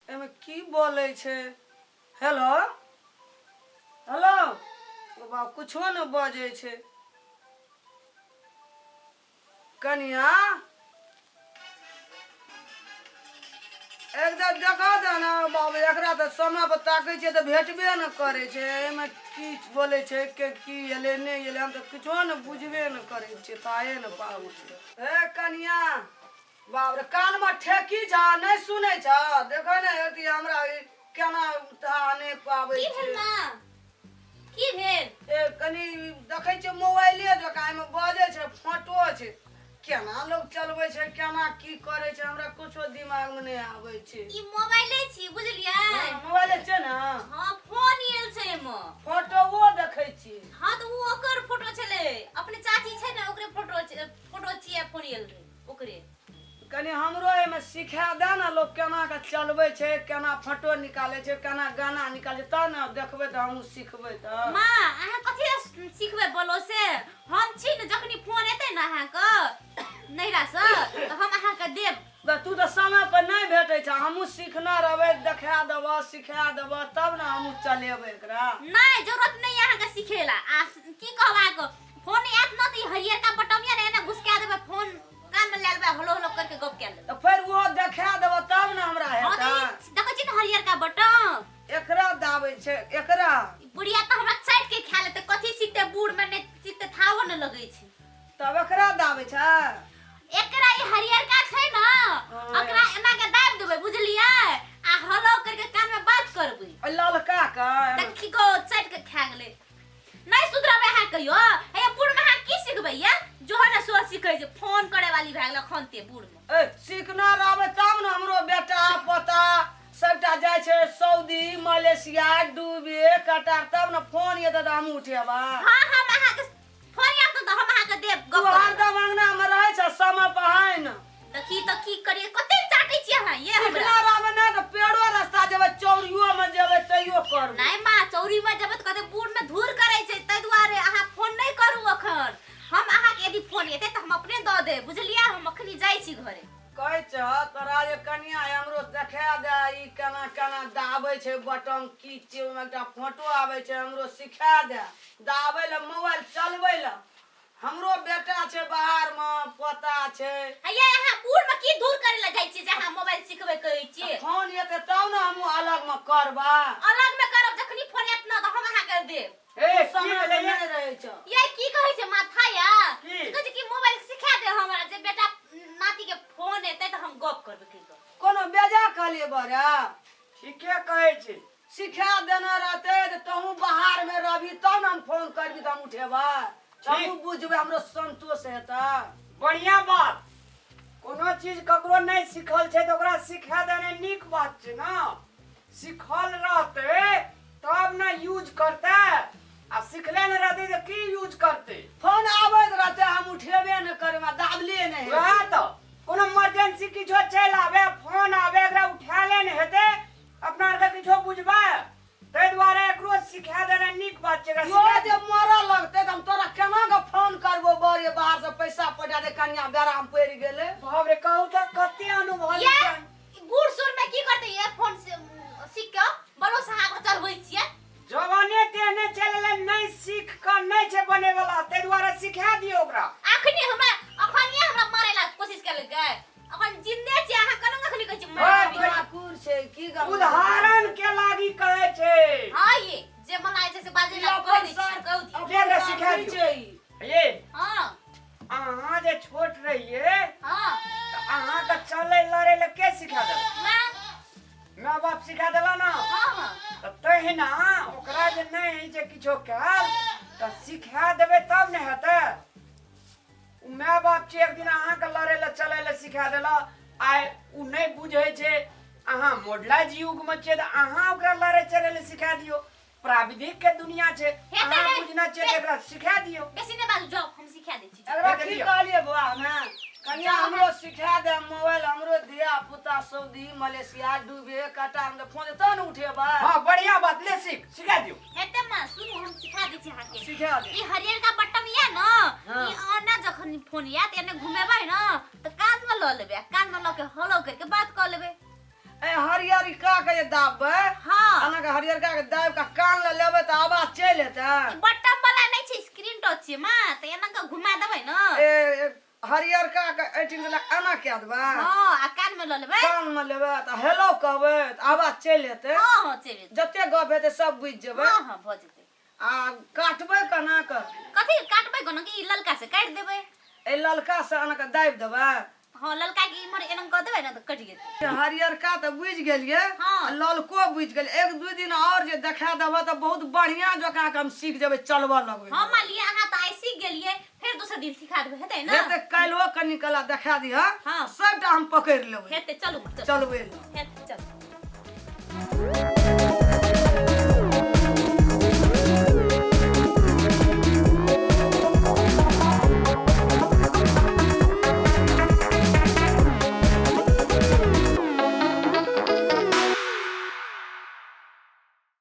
एहिमे की बोलै छै? हेलो हेलो, ओ बाप कुछो ने बजै छै। कनिया एकदम देखा दे ने बाबू, एकरा तऽ समय पर ताकै छियै तऽ भेटबे ने करै छै। एहिमे की बोलै छै के की एलै नहि एलै, हम तऽ किछो ने बुझबे ने करै छियै, ताहे ने पाबै छै। हे कनिया, बाप रे, कानमे ठेकी छ, नहि सुनै छ? देखो ने अथी हमरा ई केना ता नहि पाबै की छै। भेल माँ, की भेल? ए कनि देखै छियै मोबाइले जकाँ एहिमे बजै छै, फोटो छै, केना लोक चलबै छै, केना की करै छै, हमरा कुछो दिमागमे नहि आबै छै। ई मोबाइले छी, बुझलियै? हँ, मोबाइले छै ने। हाँ, फोन आयल छै एमे। फोटोओ देखै छी। हाँ, तऽ ओ ओकर फोटो छलै, अपने चाची छै ने, ओकरे फोटो छै, फोटो छियै, फोन आयल रहै ओकरे। कनि हमरो एहिमे सिखा दे ने, लोक केना कऽ चलबै छै, केना फोटो निकालै छै, केना गाना निकालै छै, तब ने देखबै तऽ हमहूँ सिखबै तऽ। माँ, अहाँ कथी लए सिखबै बोलो से? हम छी ने, जखनी फोन एतै ने अहाँके नैहरासँ तऽ हम अहाँके देब। तऽ तू तऽ समय पर नहि भेटै छ, हमहूँ सिखने रहबै, देखा देबह, सिखा देबह, तब ने हमहूँ चलेबै एकरा। नहि, जरूरत नहि यऽ अहाँके सिखेला। आ की कहब अहाँके, फोन आयत ने तऽ ई हरियरका बटम यऽ ने, एना घुसका देबै, फोन कान में लए लेबै, हलो हलो करके गप कए लेबै। तऽ फेर ओहो देखा देबह तब ने हमरा हाँ हेतै। तऽ ई देखै छी ने हरियरका बटम? एकरा दाबै छै एकरा। ई बुढ़िया तऽ हमरा चाटि के खा लेतै। कथी सिखतै बूढ़ में? नहि सिखतै, थाहो ने लगै छै। तब एकरा दाबै छै? एकरा ई हरियरका छै ने, एकरा एना के दाबि देबै, बुझलियै? आ हलो करके कान में बात करबै। ओहि ललका के? देखी गो, चाटि के खा गेलै। नहीं सुधरबै अहाँ कहियो। हे बूढ़ में अहाँ की सिखबै ये? जो है ना सो सिखै छै, फोन करे वाली भए गेल अखन ते बूढ़ में। ए सिखना रहबै तब ने। हमरो बेटा पोता सबटा जाइ छै सऊदी, मलेशिया, दुबई, कतार, तब ने फोन एतै तऽ हमहूँ उठेबै। हाँ, हम अहाँके फोन आयत तऽ हम अहाँके देब तू गप करै। हरदम अंगना मे रहै छ, समय पर है न। तऽ की, तऽ की करियै? कते चाटै छियै अहाँ ये हमरा? सिखना रहबै ने तऽ पेड़ो रास्ता जेबै, चौरियो मे जेबै तैयो करबै। नहीं माँ, चौरी में जेबै तऽ कहतै बूढ़ में धूर करै छै, ताहि दुआरे अहाँ फोन नहि करू अखन। हम अहाँके यदि फोन एतै तऽ हम अपने दऽ देब, बुझलियै? हम अखनी जाइ छी घरे। कहै छह तोरा जे कनिया है, हमरो देखा दे ई केना केना दाबै छै बटम, की छियै, ओहिमे एकटा फोटो आबै छै, हमरो सिखा दे दाबै लए, मोबाइल चलबै लए। हमरो बेटा छै बाहर मे, पोता छै। हैया, अहाँ बूढ़ में की धूर करे ला जाइ छियै जे अहाँ मोबाइल सिखबै कहै छियै? फोन एतै तब ने हमहूँ अलग मे करबै। अलग में करब, जखनी फोन आयत ने तऽ हम अहाँके देब। ए की समय भेलै पर ये? नहि रहै छौ। ये की कहै छै माथा या? की? कहै छै कि मोबाइल सिखा दे हमरा, जे बेटा नाती के फोन एतै तऽ हम गप करबै कहि कऽ। कोनो बेजा कहलियै बड़ा? ठीके कहै छै। सिखा देने रहते तऽ तहूँ बाहर मे रहबी तब ने हम फोन करबी तऽ हम उठेबै, हमहूँ बुझबै, हमरो संतोष हेतै। बढ़िया बात। कोनो चीज ककरो नहि सिखल छै तऽ ओकरा सिखा देने नीक बात छै ने। सिखल रहतै तब ने यूज करतै, आ सिखले नहि रहतै तऽ की यूज करतै? फोन आबैत रहतै, हम उठेबे नहि करबै, दाबले नहि हेतै। वएह तऽ, कोनो इमरजेंसी किछो चलि आबे, फोन आबे, एकरा उठायले नहि हेतै, अपना आरके किछो बुझबै? ताहि दुआरे एकरो सिखा देनाइ नीक बात छै। एकरा यो सिखा जे मरऽ लगतै तऽ हम तोरा केना कऽ फोन करबो? बड़ ये बाहर से पैसा पठा दे, कनिया बेराम पड़ि गेलै। बाप रे, कहू तऽ कते अनुभव ये ई बूढ़ सूढ़ में की करतै ये फोन से सीख के? बलो से अहाँ चढ़बै छियै। जवाने तेहने चलि एलै, नहि सीख कऽ नहि छै बने वाला, ताहि दुआरे सिखा दियौ ओकरा। अखनी हमरा, अखनिये हमरा मारे ला कोशिश केलकै। अखन जिंदे छी अहाँ, केना अखनी कहै छी ओए, मारे? ठाकुर छै की गप? उदाहरण के लागी कहै छै। हां, ये जे मन आय छै से बाजै ला कह दै छी, कहू दियौ। ले एकरा सिखा दियौ। छै ई। ये हां। अहाँ जे छोट रहियै तऽ अहाँके चलै लड़ै लए के सिखा देलक? माँ। माय बाप सिखा देला ना? हाँ हाँ। तऽ तहिना ओकरा जे नहि होइ छै किछो कयल तऽ सिखा देबै तब ने हेतै। ओ माय बाप छै, एक दिन अहाँके लड़ै लए चलै लए सिखा देलक, आइ ओ नहि बुझै छै, अहाँ मॉडलाइज युगमे छियै, तऽ अहाँ ओकरा लड़ै चलै लए सिखा दियौ। प्राविधिक के दुनिया छै, हेतै अहाँ नहि। बुझना छै तऽ एकरा सिखा दियौ। बेसी नहि बाजू, जाउ, हम सिखा दै छी। एकरा हेतै की दियौ। कहलियै बौआ? हमे कनिया हमरो सिखा दे मोबाइल, हमरो धिया पुता सऊदी, मलेशिया, दुबई, कतार में फोन तब ने उठेबै। हाँ, बढ़िया बात, ले सीख, सिखा दियौ। हेतै माँ, सुनू, हम सिखा दै छी अहाँके। सिखा दे। ई हरियरका बटम या न, ई आना जखन फोन आयत एने घुमेबै न तऽ कान में लऽ लेबै, आ कान में लऽ के हलो करके बात कऽ लेबै। ए हरियर का दाबबै। हाँ। एना के हरियरका के दाबि के कान लऽ लेबै तऽ आवाज चलि एतै। बटन वाला नहि छै, स्क्रीन टच छै माँ, तऽ एना के घुमा देबै ने। ए ए, हरियरका के एहिठिन एना कए देबै। हाँ, आ कान में लऽ लेबै। कान मे लेबै तऽ हेलो कहबै तऽ आवाज चलि एतै। हाँ हाँ, चलि एतै। जते गप हेतै सब बुझि जेबै। हाँ हाँ, भऽ जेतै। आ काटबै केना कऽ? कथी काटबै कोना कि? ई ललका से काटि देबै। एहि ललका से एना कऽ दाबि देबै। हाँ, ललका के इम्हर एना कऽ देबै ने तऽ कटि जेतै। हरियरका तऽ बुझि गेलियै। हाँ। आ ललको बुझि गेलियै। एक दू दिन आओर जे देखा देबह तऽ बहुत बढ़िआँ जकाँ के हम सीख जेबै, चलबऽ लगबै। हाँ, मान लिअ अहाँ तऽ आइ सीख गेलियै, फेर दोसर दिन सिखा देबै, हेतै ने? हेतै, काल्हिओ कनि कला देखा दिहऽ। हाँ। सबटा हम पकड़ि लेबै। हेतै, चलू चलू। चलबै। हेतै, चलू।